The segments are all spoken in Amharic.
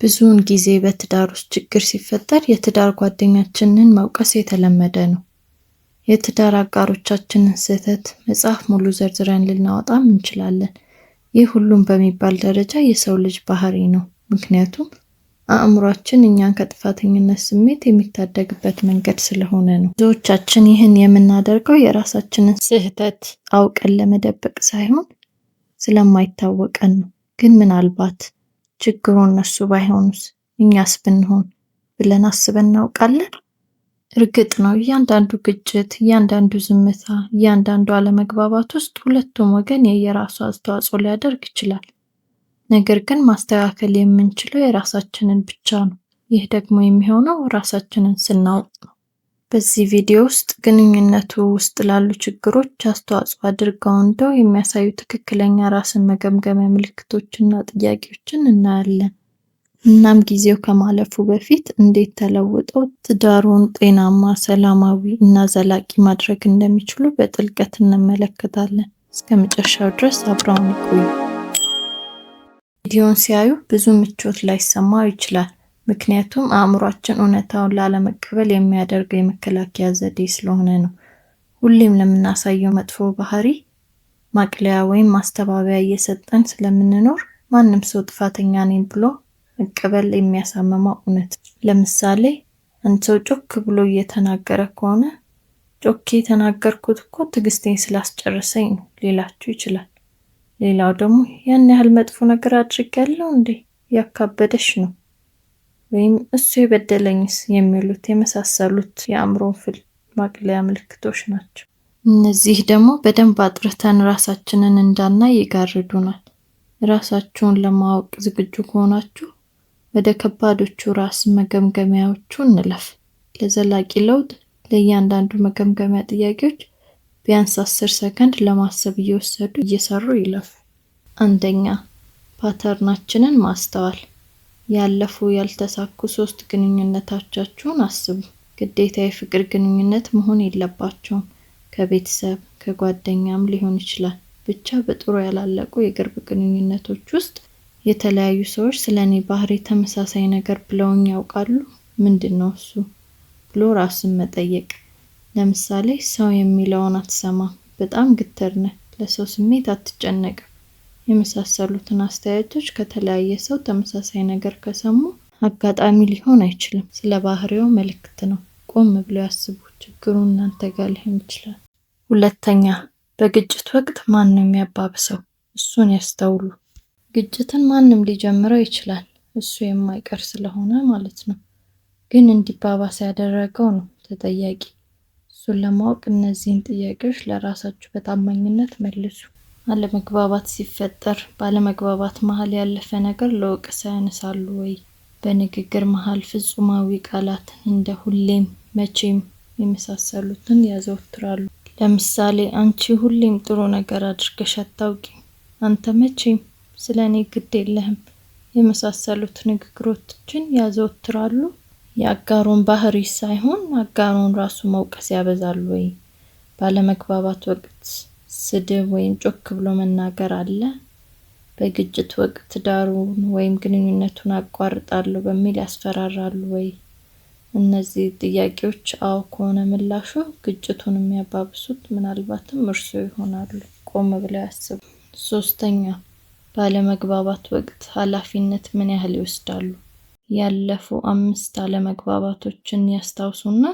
ብዙውን ጊዜ በትዳር ውስጥ ችግር ሲፈጠር የትዳር ጓደኛችንን መውቀስ የተለመደ ነው። የትዳር አጋሮቻችንን ስህተት መጽሐፍ ሙሉ ዘርዝረን ልናወጣም እንችላለን። ይህ ሁሉም በሚባል ደረጃ የሰው ልጅ ባህሪ ነው። ምክንያቱም አእምሯችን እኛን ከጥፋተኝነት ስሜት የሚታደግበት መንገድ ስለሆነ ነው። ብዙዎቻችን ይህን የምናደርገው የራሳችንን ስህተት አውቀን ለመደበቅ ሳይሆን ስለማይታወቀን ነው። ግን ምናልባት ችግሩ እነሱ ባይሆኑስ እኛስ ብንሆን ብለን አስበን እናውቃለን? እርግጥ ነው እያንዳንዱ ግጭት፣ እያንዳንዱ ዝምታ፣ እያንዳንዱ አለመግባባት ውስጥ ሁለቱም ወገን የየራሱ አስተዋጽኦ ሊያደርግ ይችላል። ነገር ግን ማስተካከል የምንችለው የራሳችንን ብቻ ነው። ይህ ደግሞ የሚሆነው ራሳችንን ስናውቅ ነው። በዚህ ቪዲዮ ውስጥ ግንኙነቱ ውስጥ ላሉ ችግሮች አስተዋጽኦ አድርገው እንደው የሚያሳዩ ትክክለኛ ራስን መገምገሚያ ምልክቶችና ጥያቄዎችን እናያለን። እናም ጊዜው ከማለፉ በፊት እንዴት ተለውጠው ትዳሩን ጤናማ፣ ሰላማዊ እና ዘላቂ ማድረግ እንደሚችሉ በጥልቀት እንመለከታለን። እስከ መጨረሻው ድረስ አብረውን ይቆዩ። ቪዲዮን ሲያዩ ብዙ ምቾት ላይሰማው ይችላል። ምክንያቱም አእምሯችን እውነታውን ላለመቀበል የሚያደርገው የመከላከያ ዘዴ ስለሆነ ነው። ሁሌም ለምናሳየው መጥፎ ባህሪ ማቅለያ ወይም ማስተባበያ እየሰጠን ስለምንኖር ማንም ሰው ጥፋተኛ ነኝ ብሎ መቀበል የሚያሳምመው እውነት። ለምሳሌ አንድ ሰው ጮክ ብሎ እየተናገረ ከሆነ ጮኬ የተናገርኩት እኮ ትዕግስቴን ስላስጨረሰኝ ነው ሊላችሁ ይችላል። ሌላው ደግሞ ያን ያህል መጥፎ ነገር አድርጌያለሁ እንዴ ያካበደሽ ነው ወይም እሱ የበደለኝስ የሚሉት የመሳሰሉት የአእምሮ ፍል ማቅለያ ምልክቶች ናቸው። እነዚህ ደግሞ በደንብ አጥርተን ራሳችንን እንዳናይ ይጋርዱናል። ራሳችሁን ለማወቅ ዝግጁ ከሆናችሁ ወደ ከባዶቹ ራስ መገምገሚያዎቹ እንለፍ። ለዘላቂ ለውጥ ለእያንዳንዱ መገምገሚያ ጥያቄዎች ቢያንስ 10 ሰከንድ ለማሰብ እየወሰዱ እየሰሩ ይለፉ። አንደኛ፣ pattern ኣችንን ማስተዋል። ያለፉ ያልተሳኩ 3 ግንኙነቶቻችሁን አስቡ። ግዴታ የፍቅር ግንኙነት መሆን የለባቸውም። ከቤተሰብ ከጓደኛም ሊሆን ይችላል። ብቻ በጥሩ ያላለቁ የቅርብ ግንኙነቶች ውስጥ የተለያዩ ሰዎች ስለ እኔ ባህሪ ተመሳሳይ ነገር ብለውኝ ያውቃሉ? ምንድን ነው እሱ ብሎ ራስን መጠየቅ። ለምሳሌ ሰው የሚለውን አትሰማም፣ በጣም ግትር ነህ፣ ለሰው ስሜት አትጨነቅም የመሳሰሉትን አስተያየቶች ከተለያየ ሰው ተመሳሳይ ነገር ከሰሙ አጋጣሚ ሊሆን አይችልም። ስለ ባህሪው መልእክት ነው። ቆም ብለው ያስቡ። ችግሩ እናንተ ጋር ሊሆን ይችላል። ሁለተኛ፣ በግጭት ወቅት ማን ነው የሚያባብሰው? እሱን ያስተውሉ። ግጭትን ማንም ሊጀምረው ይችላል፣ እሱ የማይቀር ስለሆነ ማለት ነው። ግን እንዲባባስ ያደረገው ነው ተጠያቂ። እሱን ለማወቅ እነዚህን ጥያቄዎች ለራሳችሁ በታማኝነት መልሱ። አለመግባባት ሲፈጠር ባለመግባባት መሀል ያለፈ ነገር ለወቀሳ ያነሳሉ ወይ? በንግግር መሀል ፍጹማዊ ቃላትን እንደ ሁሌም፣ መቼም የመሳሰሉትን ያዘወትራሉ። ለምሳሌ አንቺ ሁሌም ጥሩ ነገር አድርገሽ አታውቂም፣ አንተ መቼም ስለ እኔ ግድ የለህም የመሳሰሉት ንግግሮችን ያዘወትራሉ። የአጋሩን ባህሪ ሳይሆን አጋሩን ራሱ መውቀስ ያበዛሉ ወይ? ባለመግባባት ወቅት ስድብ ወይም ጮክ ብሎ መናገር አለ? በግጭት ወቅት ትዳሩን ወይም ግንኙነቱን አቋርጣለሁ በሚል ያስፈራራሉ ወይ? እነዚህ ጥያቄዎች አዎ ከሆነ ምላሹ ግጭቱን የሚያባብሱት ምናልባትም እርስዎ ይሆናሉ። ቆም ብለው ያስቡ። ሶስተኛ፣ ባለመግባባት ወቅት ኃላፊነት ምን ያህል ይወስዳሉ? ያለፉ 5 አለመግባባቶችን ያስታውሱና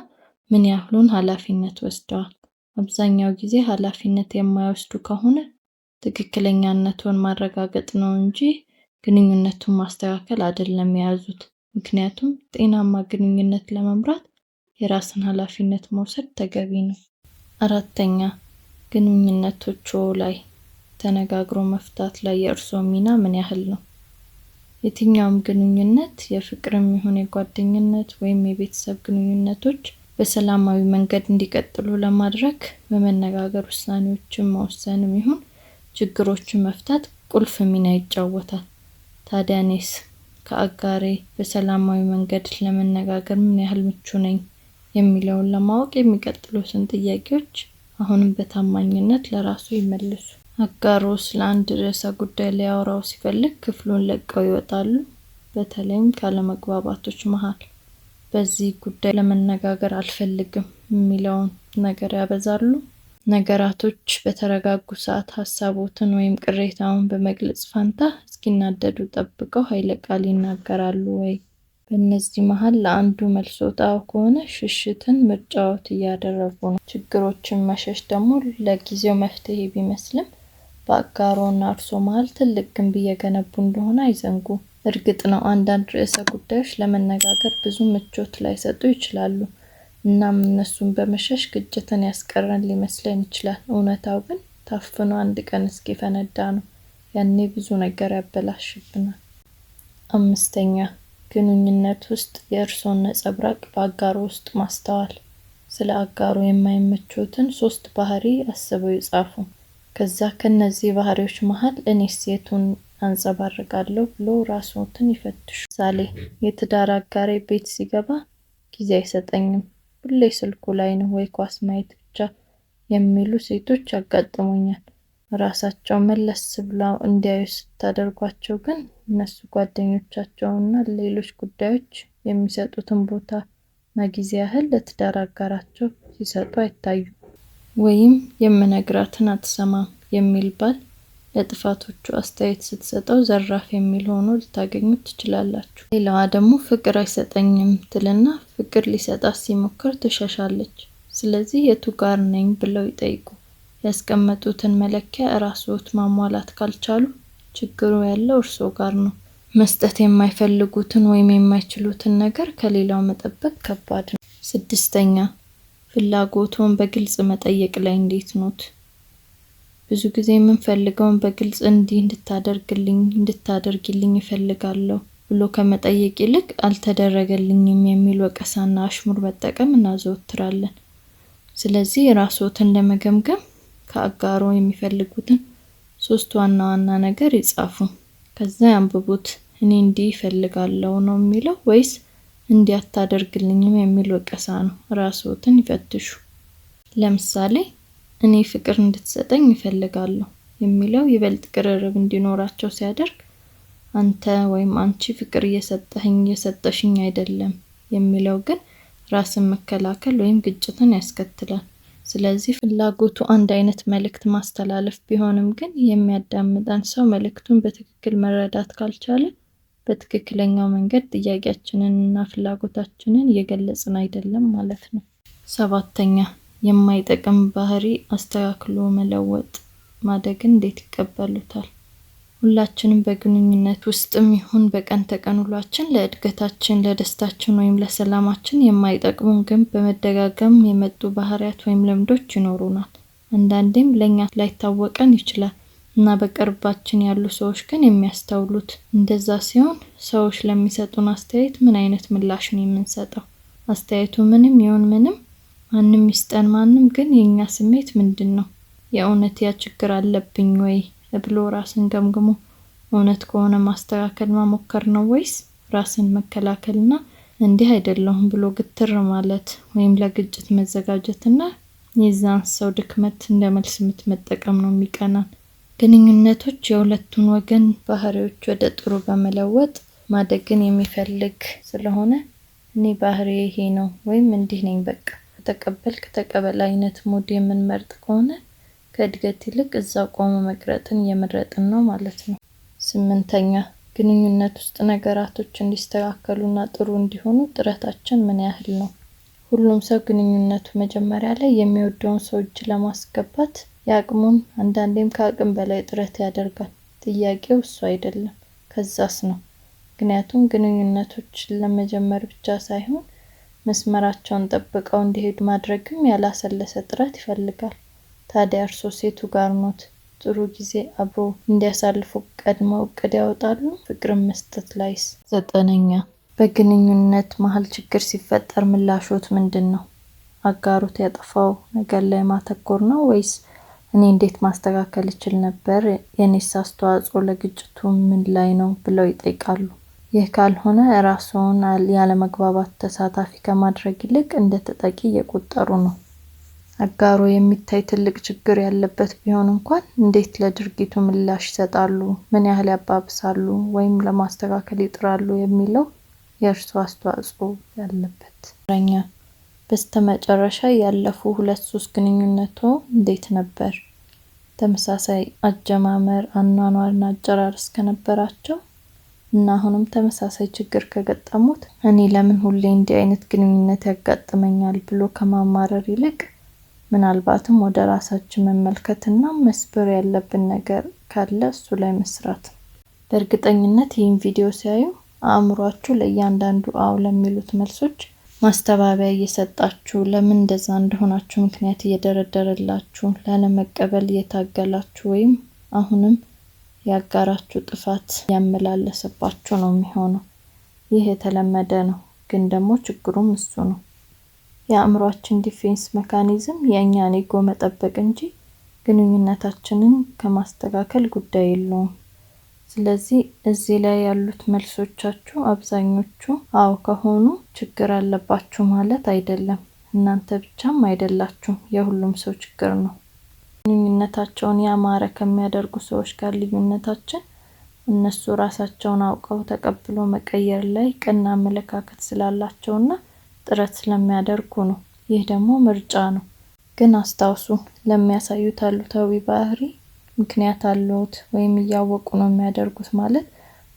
ምን ያህሉን ኃላፊነት ወስደዋል? አብዛኛው ጊዜ ኃላፊነት የማይወስዱ ከሆነ ትክክለኛነቱን ማረጋገጥ ነው እንጂ ግንኙነቱን ማስተካከል አይደለም የያዙት። ምክንያቱም ጤናማ ግንኙነት ለመምራት የራስን ኃላፊነት መውሰድ ተገቢ ነው። አራተኛ፣ ግንኙነቶች ላይ ተነጋግሮ መፍታት ላይ የእርስዎ ሚና ምን ያህል ነው? የትኛውም ግንኙነት የፍቅርም ይሁን የጓደኝነት ወይም የቤተሰብ ግንኙነቶች በሰላማዊ መንገድ እንዲቀጥሉ ለማድረግ በመነጋገር ውሳኔዎችን መወሰንም ይሁን ችግሮችን መፍታት ቁልፍ ሚና ይጫወታል። ታዲያ እኔስ ከአጋሬ በሰላማዊ መንገድ ለመነጋገር ምን ያህል ምቹ ነኝ የሚለውን ለማወቅ የሚቀጥሉትን ጥያቄዎች አሁንም በታማኝነት ለራሱ ይመልሱ። አጋሮ ስለ አንድ ርዕሰ ጉዳይ ሊያወራው ሲፈልግ ክፍሉን ለቀው ይወጣሉ? በተለይም ካለመግባባቶች መሀል በዚህ ጉዳይ ለመነጋገር አልፈልግም የሚለውን ነገር ያበዛሉ? ነገራቶች በተረጋጉ ሰዓት ሀሳቦትን ወይም ቅሬታውን በመግለጽ ፋንታ እስኪናደዱ ጠብቀው ኃይለ ቃል ይናገራሉ ወይ? በእነዚህ መሀል ለአንዱ መልስዎት አዎ ከሆነ ሽሽትን ምርጫዎት እያደረጉ ነው። ችግሮችን መሸሽ ደግሞ ለጊዜው መፍትሄ ቢመስልም በአጋሮና እርሶ መሀል ትልቅ ግንብ እየገነቡ እንደሆነ አይዘንጉ። እርግጥ ነው አንዳንድ ርዕሰ ጉዳዮች ለመነጋገር ብዙ ምቾት ላይሰጡ ይችላሉ። እናም እነሱን በመሸሽ ግጭትን ያስቀረን ሊመስለን ይችላል። እውነታው ግን ታፍኖ አንድ ቀን እስኪፈነዳ ነው። ያኔ ብዙ ነገር ያበላሽብናል። አምስተኛ፣ ግንኙነት ውስጥ የእርሶን ነጸብራቅ በአጋሮ ውስጥ ማስተዋል። ስለ አጋሮ የማይመቾትን 3 ባህሪ አስበው ይጻፉ። ከዛ ከነዚህ ባህሪዎች መሀል እኔስ የቱን አንጸባርቃለሁ ብሎ ራስዎትን ይፈትሹ። ምሳሌ፣ የትዳር አጋሬ ቤት ሲገባ ጊዜ አይሰጠኝም፣ ሁሌ ስልኩ ላይ ነው ወይ ኳስ ማየት ብቻ የሚሉ ሴቶች ያጋጥሙኛል። ራሳቸው መለስ ብለው እንዲያዩ ስታደርጓቸው ግን እነሱ ጓደኞቻቸውና ሌሎች ጉዳዮች የሚሰጡትን ቦታና ጊዜ ያህል ለትዳር አጋራቸው ሲሰጡ አይታዩም። ወይም የምነግራትን አትሰማም የሚል ባል ለጥፋቶቹ አስተያየት ስትሰጠው ዘራፍ የሚል ሆኖ ልታገኙት ትችላላችሁ። ሌላዋ ደግሞ ፍቅር አይሰጠኝም ትልና ፍቅር ሊሰጣት ሲሞክር ትሸሻለች። ስለዚህ የቱ ጋር ነኝ ብለው ይጠይቁ። ያስቀመጡትን መለኪያ እራስዎት ማሟላት ካልቻሉ ችግሩ ያለው እርስዎ ጋር ነው። መስጠት የማይፈልጉትን ወይም የማይችሉትን ነገር ከሌላው መጠበቅ ከባድ ነው። ስድስተኛ፣ ፍላጎትዎን በግልጽ መጠየቅ ላይ እንዴት ኖት? ብዙ ጊዜ የምንፈልገውን በግልጽ እንዲህ እንድታደርግልኝ እንድታደርጊልኝ እፈልጋለሁ ብሎ ከመጠየቅ ይልቅ አልተደረገልኝም የሚል ወቀሳና አሽሙር መጠቀም እናዘወትራለን። ስለዚህ ራስዎትን ለመገምገም ከአጋሮ የሚፈልጉትን 3 ዋና ዋና ነገር ይጻፉ። ከዛ ያንብቡት። እኔ እንዲህ እፈልጋለሁ ነው የሚለው ወይስ እንዲህ አታደርግልኝም የሚል ወቀሳ ነው? ራስዎትን ይፈትሹ። ለምሳሌ እኔ ፍቅር እንድትሰጠኝ እፈልጋለሁ የሚለው ይበልጥ ቅርርብ እንዲኖራቸው ሲያደርግ፣ አንተ ወይም አንቺ ፍቅር እየሰጠኸኝ እየሰጠሽኝ አይደለም የሚለው ግን ራስን መከላከል ወይም ግጭትን ያስከትላል። ስለዚህ ፍላጎቱ አንድ አይነት መልእክት ማስተላለፍ ቢሆንም ግን የሚያዳምጠን ሰው መልእክቱን በትክክል መረዳት ካልቻለ በትክክለኛው መንገድ ጥያቄያችንን እና ፍላጎታችንን እየገለጽን አይደለም ማለት ነው። ሰባተኛ፣ የማይጠቅም ባህሪ አስተካክሎ መለወጥ ማደግን እንዴት ይቀበሉታል? ሁላችንም በግንኙነት ውስጥም ይሁን በቀን ተቀን ውሏችን ለእድገታችን፣ ለደስታችን ወይም ለሰላማችን የማይጠቅሙን ግን በመደጋገም የመጡ ባህሪያት ወይም ልምዶች ይኖሩናል። አንዳንዴም ለኛ ላይታወቀን ይችላል እና በቅርባችን ያሉ ሰዎች ግን የሚያስተውሉት። እንደዛ ሲሆን ሰዎች ለሚሰጡን አስተያየት ምን አይነት ምላሽ ነው የምንሰጠው? አስተያየቱ ምንም ይሁን ምንም፣ ማንም ይስጠን ማንም፣ ግን የኛ ስሜት ምንድን ነው? የእውነት ያ ችግር አለብኝ ወይ ብሎ ራስን ገምግሞ እውነት ከሆነ ማስተካከል መሞከር ነው ወይስ ራስን መከላከልና እንዲህ አይደለሁም ብሎ ግትር ማለት ወይም ለግጭት መዘጋጀትና የዛን ሰው ድክመት እንደ መልስ ምት መጠቀም ነው የሚቀናን? ግንኙነቶች የሁለቱን ወገን ባህሪዎች ወደ ጥሩ በመለወጥ ማደግን የሚፈልግ ስለሆነ እኔ ባህሪዬ ይሄ ነው ወይም እንዲህ ነኝ በቃ ተቀበልክ ተቀበል አይነት mood የምንመርጥ ከሆነ ከእድገት ይልቅ እዛው ቆሞ መቅረትን እየመረጥን ነው ማለት ነው። ስምንተኛ፣ ግንኙነት ውስጥ ነገራቶች እንዲስተካከሉና ጥሩ እንዲሆኑ ጥረታችን ምን ያህል ነው? ሁሉም ሰው ግንኙነቱ መጀመሪያ ላይ የሚወደውን ሰው እጅ ለማስገባት የአቅሙን አንዳንዴም ከአቅም በላይ ጥረት ያደርጋል። ጥያቄው እሱ አይደለም፣ ከዛስ ነው። ምክንያቱም ግንኙነቶች ለመጀመር ብቻ ሳይሆን መስመራቸውን ጠብቀው እንዲሄዱ ማድረግም ያላሰለሰ ጥረት ይፈልጋል። ታዲያ እርሶ ሴቱ ጋር ኖት? ጥሩ ጊዜ አብሮ እንዲያሳልፉ ቀድመው እቅድ ያወጣሉ? ፍቅርን መስጠት ላይስ? ዘጠነኛ፣ በግንኙነት መሀል ችግር ሲፈጠር ምላሾት ምንድን ነው? አጋሮት ያጠፋው ነገር ላይ ማተኮር ነው ወይስ እኔ እንዴት ማስተካከል እችል ነበር፣ የኔስ አስተዋጽኦ ለግጭቱ ምን ላይ ነው ብለው ይጠይቃሉ? ይህ ካልሆነ ራስዎን ያለመግባባት ተሳታፊ ከማድረግ ይልቅ እንደ ተጠቂ እየቆጠሩ ነው። አጋሮ የሚታይ ትልቅ ችግር ያለበት ቢሆን እንኳን እንዴት ለድርጊቱ ምላሽ ይሰጣሉ፣ ምን ያህል ያባብሳሉ ወይም ለማስተካከል ይጥራሉ የሚለው የእርሱ አስተዋጽኦ ያለበት። በስተመጨረሻ ያለፉ 2-3 ግንኙነቶ እንዴት ነበር? ተመሳሳይ አጀማመር፣ አኗኗርና አጨራረስ ከነበራቸው እና አሁንም ተመሳሳይ ችግር ከገጠሙት እኔ ለምን ሁሌ እንዲህ አይነት ግንኙነት ያጋጥመኛል ብሎ ከማማረር ይልቅ ምናልባትም ወደ ራሳችን መመልከትና መስበር ያለብን ነገር ካለ እሱ ላይ መስራት። በእርግጠኝነት ይህን ቪዲዮ ሲያዩ አእምሯችሁ ለእያንዳንዱ አዎ ለሚሉት መልሶች ማስተባበያ እየሰጣችሁ፣ ለምን እንደዛ እንደሆናችሁ ምክንያት እየደረደረላችሁ፣ ላለመቀበል እየታገላችሁ ወይም አሁንም ያጋራችሁ ጥፋት ያመላለሰባችሁ ነው የሚሆነው። ይህ የተለመደ ነው፣ ግን ደግሞ ችግሩም እሱ ነው። የአእምሯችን defense mechanism የእኛን ego መጠበቅ እንጂ ግንኙነታችንን ከማስተካከል ጉዳይ የለውም። ስለዚህ እዚህ ላይ ያሉት መልሶቻችሁ አብዛኞቹ አዎ ከሆኑ ችግር አለባችሁ ማለት አይደለም። እናንተ ብቻም አይደላችሁም፣ የሁሉም ሰው ችግር ነው። ግንኙነታቸውን ያማረ ከሚያደርጉ ሰዎች ጋር ልዩነታችን እነሱ ራሳቸውን አውቀው ተቀብሎ መቀየር ላይ ቀና አመለካከት ስላላቸውና ጥረት ስለሚያደርጉ ነው። ይህ ደግሞ ምርጫ ነው። ግን አስታውሱ፣ ለሚያሳዩት አሉታዊ ባህሪ ምክንያት አለዎት ወይም እያወቁ ነው የሚያደርጉት ማለት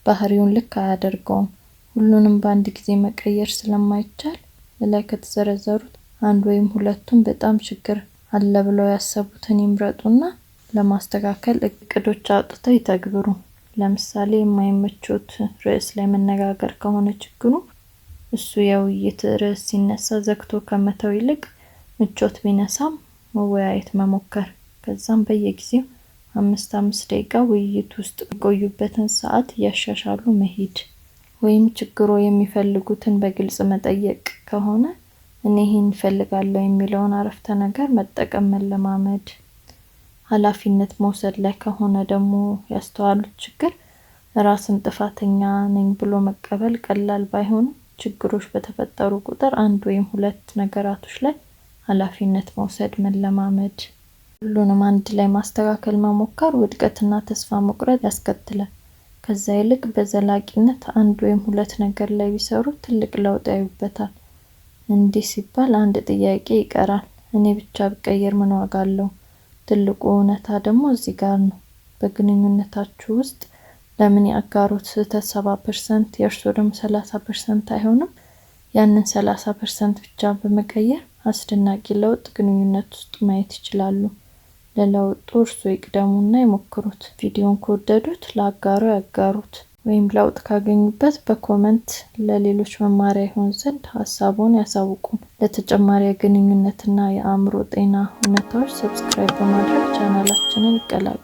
ባህሪውን ልክ አያደርገውም። ሁሉንም በአንድ ጊዜ መቀየር ስለማይቻል ላይ ከተዘረዘሩት አንድ ወይም ሁለቱም በጣም ችግር አለ ብለው ያሰቡትን ይምረጡና ለማስተካከል እቅዶች አውጥተው ይተግብሩ። ለምሳሌ የማይመቾት ርዕስ ላይ መነጋገር ከሆነ ችግሩ እሱ የውይይት ርዕስ ሲነሳ ዘግቶ ከመተው ይልቅ ምቾት ቢነሳም መወያየት መሞከር። ከዛም በየጊዜው 5-5 ደቂቃ ውይይት ውስጥ የቆዩበትን ሰዓት እያሻሻሉ መሄድ። ወይም ችግሮ የሚፈልጉትን በግልጽ መጠየቅ ከሆነ እኔ ይህን እፈልጋለሁ የሚለውን አረፍተ ነገር መጠቀም መለማመድ። ኃላፊነት መውሰድ ላይ ከሆነ ደግሞ ያስተዋሉት ችግር ራስን ጥፋተኛ ነኝ ብሎ መቀበል ቀላል ባይሆንም ችግሮች በተፈጠሩ ቁጥር አንድ ወይም ሁለት ነገራቶች ላይ ኃላፊነት መውሰድ መለማመድ። ሁሉንም አንድ ላይ ማስተካከል መሞከር ውድቀትና ተስፋ መቁረጥ ያስከትላል። ከዛ ይልቅ በዘላቂነት አንድ ወይም ሁለት ነገር ላይ ቢሰሩ ትልቅ ለውጥ ያዩበታል። እንዲህ ሲባል አንድ ጥያቄ ይቀራል። እኔ ብቻ ብቀየር ምን ዋጋ አለው? ትልቁ እውነታ ደግሞ እዚህ ጋር ነው። በግንኙነታችሁ ውስጥ ለምን የአጋሮት ስህተት 70% የእርሶ ደግሞ 30% አይሆንም? ያንን 30% ብቻ በመቀየር አስደናቂ ለውጥ ግንኙነት ውስጥ ማየት ይችላሉ። ለለውጡ እርሶ ይቅደሙና ይሞክሩት። ቪዲዮን ከወደዱት ለአጋሮ ያጋሩት፣ ወይም ለውጥ ካገኙበት በ comment ለሌሎች መማሪያ ይሆን ዘንድ ሀሳቡን ያሳውቁን። ለተጨማሪ የግንኙነትና የአእምሮ ጤና እውነታዎች subscribe በማድረግ ቻናላችንን ይቀላቀሉ።